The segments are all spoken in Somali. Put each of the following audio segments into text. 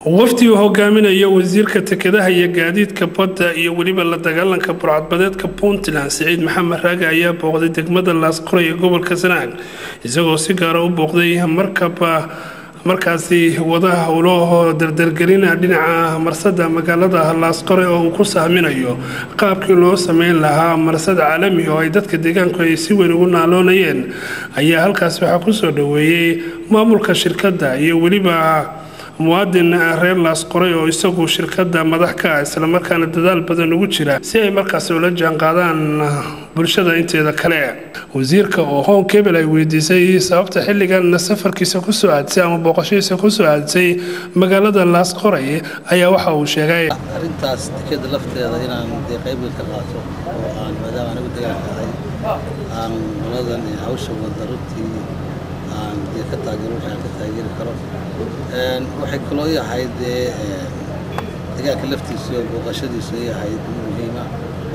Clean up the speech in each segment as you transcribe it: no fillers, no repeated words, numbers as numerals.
Wafdi uu hogaaminayo wasiirka dekedaha iyo gaadiidka badda iyo weliba la dagaalanka burcadbadeedka Puntland, Siciid Maxamed Raage, ayaa booqday degmada Laasqoray ee gobolka Sanaag, isagoo si gaara u booqday markaba markaasi wada howlo dardargelina dhinaca marsada magaalada Laasqoray oo uu ku sahminayo qaabkii loo sameyn lahaa marsad caalami oo ay dadka deegaanku ay si weyn ugu naaloonayeen. Ayaa halkaasi waxaa kusoo dhaweeyey maamulka shirkadda iyo weliba muwaadin reer Laasqoray oo isagu shirkadda madax ka ah, islamarkaana dadaal badan ugu jira si ay markaasi ula jaanqaadaan bulshada inteeda kale. Wasiirka oo Horn Cable ay weydiisay sababta xilligan safarkiisa kusoo aadisay ama booqashadiisa kusoo aadisay magaalada Laasqoray ayaa waxa uu sheegay: Arrintaas dekeda lafteeda inaan dee qayb weyn ka qaato oo aan, maadaama anigu deegaanka ahay, aan qoladan hawsha wada runtii aan dee ka taageero wixii aan ka taageeri karo. Waxay kaloo ii ahayd dee deegaanka laftiisa iyo booqashadiisu ii ahayd muhiima,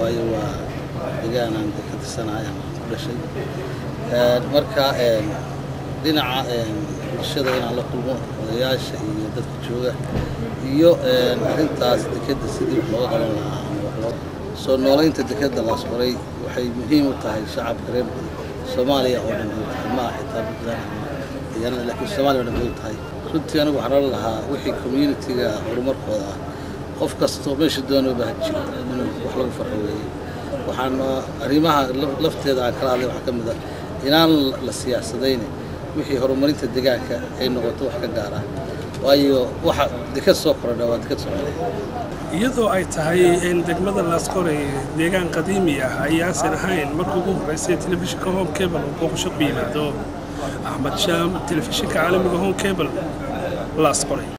waayo waa deegaan aan dee ka tirsanahay ama aan ku dhashay. Marka dhinaca bulshada inaan la kulmo, odayaasha iyo dadka jooga, iyo arrintaas dekeda sidii wax looga qaban lahaa ama wax loo soo noolaynta dekeda Laasqoray, waxay muhiim u tahay shacabka reer Soomaaliya oo dhan bay tahay, ma aha xitaa Puntland ama deegaanada, laakiin Soomaaliya oo dhan bay u tahay. Runtii anigu waxaan oran lahaa wixii community-ga horumarkooda ah, qof kastoo meesha doonaba ha jiro, inuu wax lagu farxo weeye. Waxaan arrimaha lafteeda aan kala hadlay waxaa ka mid ah inaan la siyaasadayne, wixii horumarinta deegaanka ay noqoto wax ka gaar ah, waayo waxa deked soo korodha waa deked Soomaaliyeed. Iyadoo ay tahay in degmada Laasqoray deegaan qadiimi ah ayaasan ahayn marka ugu horreysay telefishinka Horn Cable uu booqasho ku yimaado. Axmed Shaam, telefishinka caalamiga Horn Cable, Laasqoray.